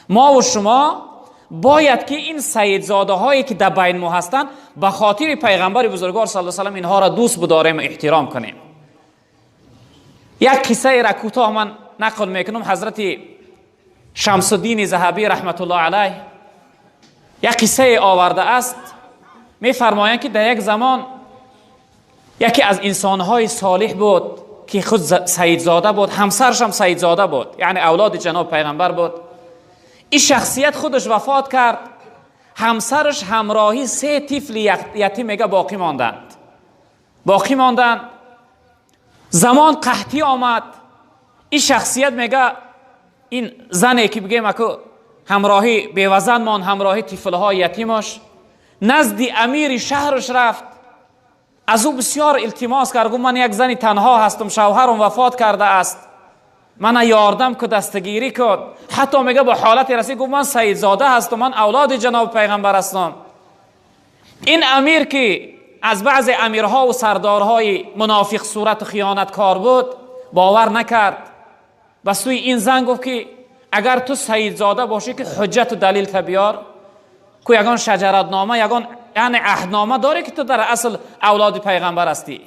ما و شما باید که این سیدزاده هایی که در بین ما هستند به خاطر پیغمبر بزرگوار صلی الله علیه و سلم اینها را دوست بداریم و احترام کنیم. یک قصه را کوتاه من نقل میکنم. حضرت شمس الدین ذهبی رحمت الله علیه یک قصه آورده است. میفرمایند که در یک زمان یکی از انسانهای صالح بود که خود سیدزاده بود، همسرش هم سیدزاده بود، یعنی اولاد جناب پیغمبر بود. این شخصیت خودش وفات کرد، همسرش همراهی 3 طفل یتیم میگه باقی ماندند. باقی ماندند. زمان قحطی آمد. این شخصیت میگه این زنی که بگیم اکو همراهی بیوزن مان، همراهی طفلهای یتیمش، نزد امیر شهرش رفت. از او بسیار التماس کرد، گفت من یک زنی تنها هستم، شوهرم وفات کرده است، من یاردم که دستگیری کن. حتی میگه با حالت رسید گفت من سیدزاده هستم، من اولاد جناب پیغمبر هستم. این امیر که از بعض امیرها و سردارهای منافق صورت و خیانتکار بود باور نکرد. به سوی این زن گفت که اگر تو سیدزاده باشی که حجت و دلیل تا بیار، که یگان شجرتنامه، یگان یعنی عهدنامه داری که تو در اصل اولاد پیغمبر هستی.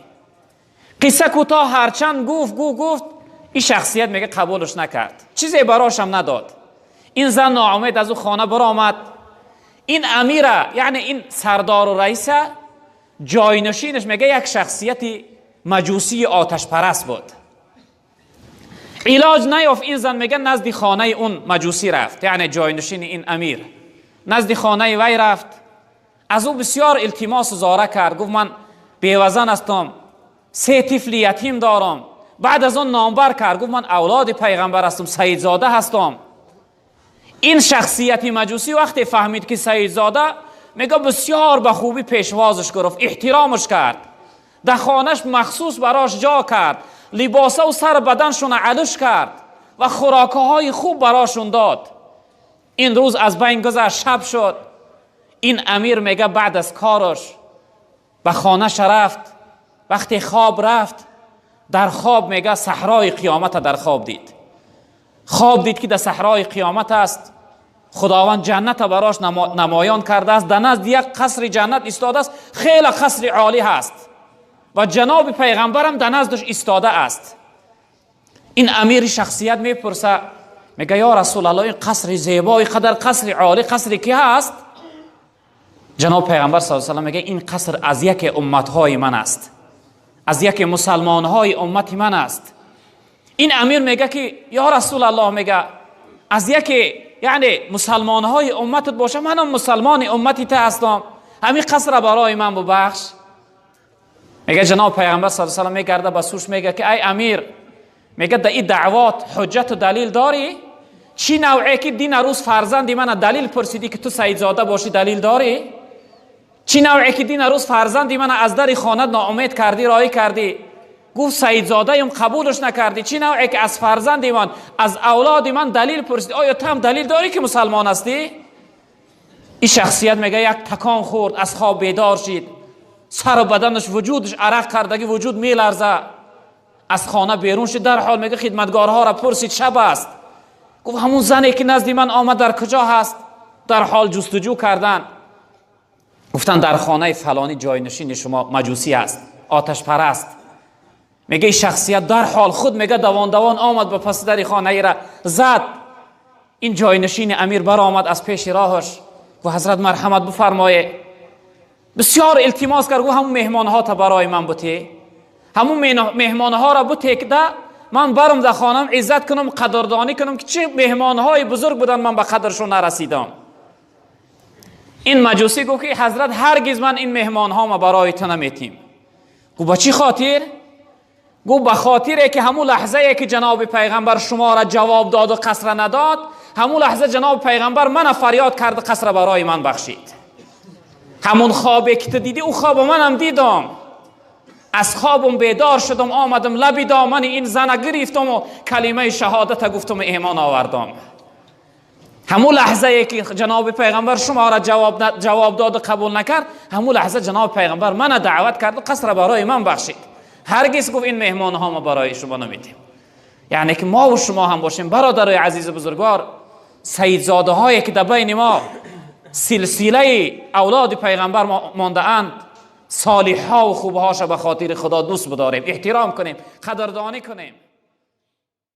قصه کوتاه هرچند گفت گفت گفت، این شخصیت میگه قبولش نکرد، چیزی براش هم نداد. این زن ناامید از او خانه برآمد. این امیره یعنی این سردار و رئیسه جاینشینش میگه یک شخصیت مجوسی آتش پرست بود. علاج نیافت. این زن میگه نزد خانه اون مجوسی رفت، یعنی جاینشین این امیر، نزد خانه وی رفت. از او بسیار التماس و زاره کرد، گفت من بیوزن هستم، 3 طفل یتیم دارم. بعد از آن نامبر کرد، گفت من اولاد پیغمبر هستم، سیدزاده هستم. این شخصیت مجوسی وقتی فهمید که سیدزاده، میگه بسیار به خوبی پیشوازش گرفت، احترامش کرد، در خانهش مخصوص براش جا کرد، لباسه و سر بدنشون علش کرد و خوراکه های خوب براشون داد. این روز از بین گذشت، شب شد. این امیر میگه بعد از کارش به خانهش رفت. وقتی خواب رفت، در خواب میگه صحرای قیامت در خواب دید. خواب دید که در صحرای قیامت است، خداوند جنت براش نمایان کرده است، در نزد یک قصر جنت ایستاده است، خیلی قصر عالی هست و جناب پیغمبرم در نزدش ایستاده است. این امیر شخصیت میپرسه، میگه یا رسول الله این قصر زیبای قدر قصر عالی قصر کی هست؟ جناب پیغمبر صلی الله علیه و سلم میگه این قصر از یک امتهای من است، از یک مسلمانهای امت من است. این امیر میگه که یا رسول الله، میگه از یک یعنی مسلمانهای امتت باشه، منم مسلمان امتی ته هستم، همین قصر برای من ببخش. میگه جناب پیغمبر صلی الله علیه و سلم میگرده به سوش، میگه که ای امیر، میگه در این دعوات حجت و دلیل داری؟ چی نوعی که دین روز فرزندی من دلیل پرسیدی که تو سیدزاده باشی دلیل داری؟ چی نوعی که دین روز فرزندی من از در خانه ناامید کردی، رای کردی، گفت سیدزاده ایم قبولش نکردی؟ چی نوعی که از فرزندی من، از اولاد من دلیل پرسیدی؟ آیا تو هم دلیل داری که مسلمان هستی؟ این شخصیت میگه یک تکان خورد، از خواب بیدار شد، سر و بدنش وجودش عرق کردگی، وجود میلرزه، از خانه بیرون شد. در حال میگه خدمتگارها را پرسید شب است، گفت همون زنی که نزد من آمد در کجا هست؟ در حال جستجو کردن، گفتن در خانه فلانی جاینشین شما مجوسی است، آتش پرست. میگه این شخصیت در حال خود میگه دوان دوان آمد به پس در خانه ای را زد. این جاینشین امیر برآمد از پیش راهش، گفت حضرت مرحمت بفرمایه. بسیار التماس کرد، گفت همون مهمان ها تا برای من بوتی، همون مهمان ها را بوتی که من برم در خانم عزت کنم، قدردانی کنم که چه مهمان های بزرگ بودن من به قدرشون نرسیدم. این مجوسی گفت که حضرت هرگز من این مهمان ها ما برای تو نمیتیم. گفت با چی خاطر؟ گفت به خاطر که همون لحظه که جناب پیغمبر شما را جواب داد و قصر نداد، همون لحظه جناب پیغمبر من فریاد کرد قصر برای من بخشید. همون خوابی که تو دیدی او خواب منم دیدم، از خوابم بیدار شدم، آمدم لبی دامن این زن گرفتم و کلمه شهادت گفتم و ایمان آوردم. همون لحظه که جناب پیغمبر شما را جواب داد و قبول نکرد، همون لحظه جناب پیغمبر من دعوت کرد و قصر برای من بخشید. هرگز گفت این مهمان ها ما برای شما نمیدیم. یعنی که ما و شما هم باشیم برادرای عزیز بزرگوار، Саидзодаҳое ки дар байни мо силсилаи авлоди пайғамбар мондаанд, солиҳҳо ва хубҳоша ба хотири Худо дӯст бидорем, эҳтиром кунем, қадрдонӣ кунем.